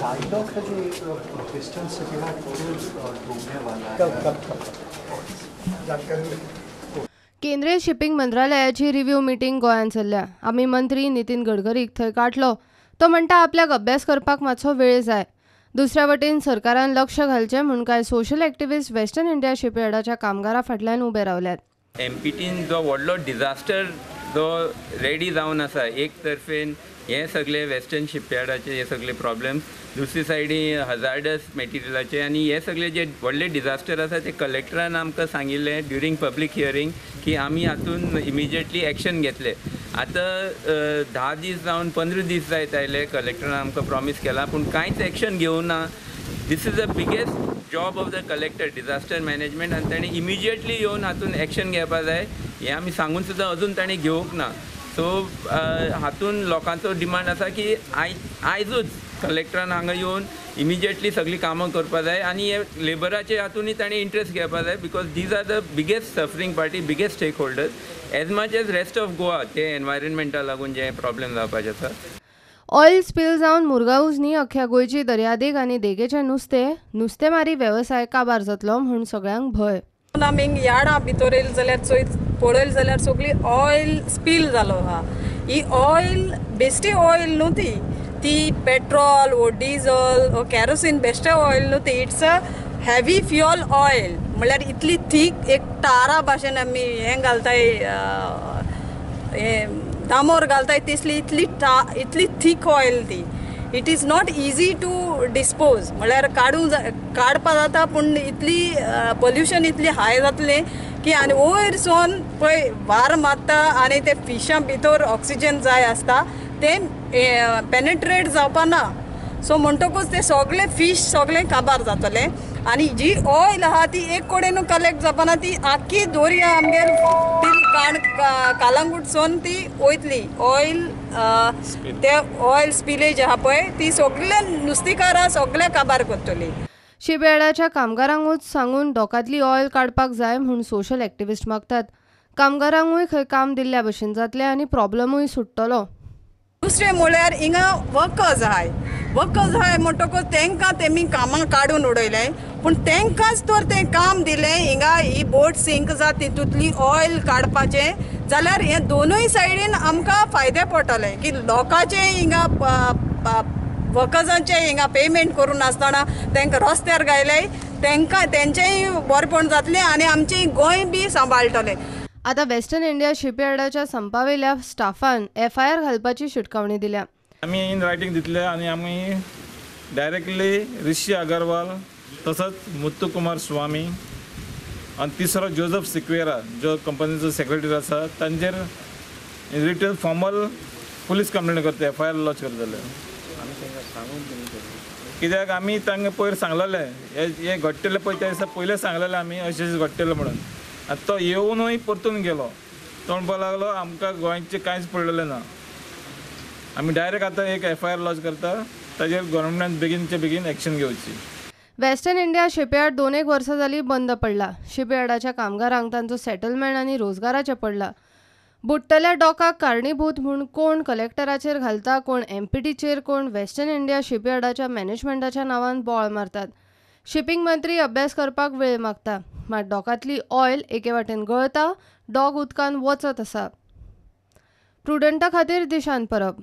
Dry dock है जो western shipyard डूबने वाला कल कल कल जानकारी. केंद्रीय शिपिंग मंत्रालयाची रिव्ह्यू मिटींग गोंयांत चल्ल्या. आमी मंत्री नितीन गडकरीक थंय काडलो. तो म्हणटा, आपल्याक अभ्यास करपाक मातसो वेळ जाय. दुसऱ्या वटेन सरकारान लक्ष घालचें म्हूण कांय सोशल एक्टिविस्ट वेस्टर्न इंडिया शिपयार्डाच्या कामगारां फाटल्यान उबे रावल्यात. एमपीटीन जो व्हडलो डिझास्टर जो रेडी जावन आसा, एक तर्फेन हे सगळे वेस्टर्न शिपयार्डाचे हे सगळे प्रॉब्लेम्स, दुसरी सायडी हजार्डस मटेरियलाचे आनी हे सगळे जे व्हडले डिझास्टर आसा, ते कलेक्टरान आमकां सांगिल्लें ड्युरींग पब्लीक हियरींग की आमी हातून इमिजिएटली एक्शन घेतले. आतां 10 दीस जावन 15 दीस जायत आयले, कलेक्टरान आमकां प्रॉमीस केलां, पूण कांयच एक्शन घेवना. This is the biggest job of the collector, disaster management, आनी ताणें इमिजिएटली येवन हातून एक्शन घेवपा जाय. हें आमी सांगून सुद्दां अजून ताणें घेवंक ना. सो हातून लोकांचो डिमांड आसा की आयजूच कलेक्टरान हांगा येवन इमिजिएटली सगळीं कामां करपा जाय आनी हे लेबराचे हातूनय ताणें इंट्रस्ट घेवपा जाय, because these are the biggest suffering party, biggest stakeholders, as much as rest of Goa, ते एनवायरमेंटा लागून जे प्रॉब्लेम जावपाचे आसा. ऑयल स्पिल जावन मुरगांवच न्ही, अख्ख्या गोंयची दर्यादेग आनी देगेचें नुस्तें, नुस्तेमारी वेवसाय काबार जातलो म्हूण सगळ्यांक भंय. आमी यार्डा भितर येयले जाल्यार चोय, पळयलें जाल्यार सगळी ऑयल स्पील जालो आहा. ही ऑयल बेश्टी ऑयल न्हू ती. ती पेट्रोल वो डिजल वो कॅरोसीन बेश्टे ऑयल न्हू ती. It's a heavy fuel oil. म्हणल्यार इतली थीक, एक टारा भाशेन आमी हें घालताय, हें डामोर घालताय तसली इतली थीक ऑयल ती. It is not easy to dispose. म्हणल्यार काडूंक काडपा जाता, पूण इतली पोल्युशन इतली हाय जातलें की आनी वयर सोन पळय वार मारता आनी ते फिशां भितर ऑक्सिजन जाय आसता, तें पेनेट्रेट जावपा ना. सो म्हणटकूच ते सगळे फीश सगळे काबार जातले आनी जी ऑयल आहा ती एक कडेन कलेक्ट जावपाना. ती आख्खी दर्या आमगेर ती कालंगूट सोन ती वयतली ऑयल. ते ऑयल स्पिलेज आहा पळय, ती सगळे नुस्तेकारां सगळे काबार करतली. शिपयार्डाच्या कामगारांकूच सांगून डॉकांतली ऑयल काडपाक जाय म्हूण सोशल एक्टिविस्ट मागतात. कामगारांकूय खंय काम दिल्ल्या भशेन जातलें आनी प्रॉब्लमूय सुट्टलो. दुसरें म्हळ्यार हिंगा वर्कर्स आहाय. वर्कर्स आहाय म्हणटकूच तांकां तेमी कामां काडून उडयलें, पूण तांकांच तर तें काम दिलें, हिंगा ही बोट सिंक जाता तितूंतली ऑयल काडपाचें जाल्यार हें दोनूय सायडीन आमकां फायदे पडटले की लोकांचे हिंगा वर्कर्सांचे हिंगा पेमेंट करूं नासतना तांकां रस्त्यार घायले, तांकां तेंचेय बरेपण जातलें आनी आमचें गोंय बी सांबाळटलें. आतां वेस्टर्न इंडिया शिपयार्डाच्या संपावेल्या स्टाफान एफआयआर घालपाची शिटकावणी दिल्या. आमी इन रायटींग दितले आनी आमी डायरेक्टली ऋषी अगरवाल, तसोच मुत्तुकुमार स्वामी आनी तिसरो जोजफ सिक्वेरा, जो कंपनीचो सेक्रेटरी आसा, तांचेर रिटन फॉर्मल पुलीस कंप्लेन करता, एफआयआर लॉज करतले. कित्याक आमी तांकां पयर सांगलेलें, हें हें घडटलें पळय त्या दिसा पयलें सांगलेलें आमी, अशें अशें घडटलें म्हणून. आनी तो येवनूय परतून गेलो. तो म्हणपाक लागलो, आमकां गोंयचें कांयच पडलेलें ना. आमी डायरेक्ट आतां एक एफआयआर लॉज करता, ताजेर गव्हर्मेंटान बेगीनचे बेगीन एक्शन घेवची. वेस्टर्न इंडिया शिपयार्ड दोन एक वर्सां जालीं बंद पडला. शिपयार्डाच्या कामगारांक तांचो सेटलमेंट आनी रोजगाराचें पडला. बुडटल्या डॉकाक कारणीभूत म्हूण कोण कलेक्टराचेर घालता, कोण एमपीटीचेर, कोण वेस्टर्न इंडिया शिपयार्डाच्या मॅनेजमेंटाच्या नांवान बोवाळ मारतात. शिपिंग मंत्री अभ्यास करपाक वेळ मागता, मात डॉकांतली ऑयल एके वाटेन गळता, डॉक उदकान वचत आसा. प्रुडंटा खातीर दिशांत परब.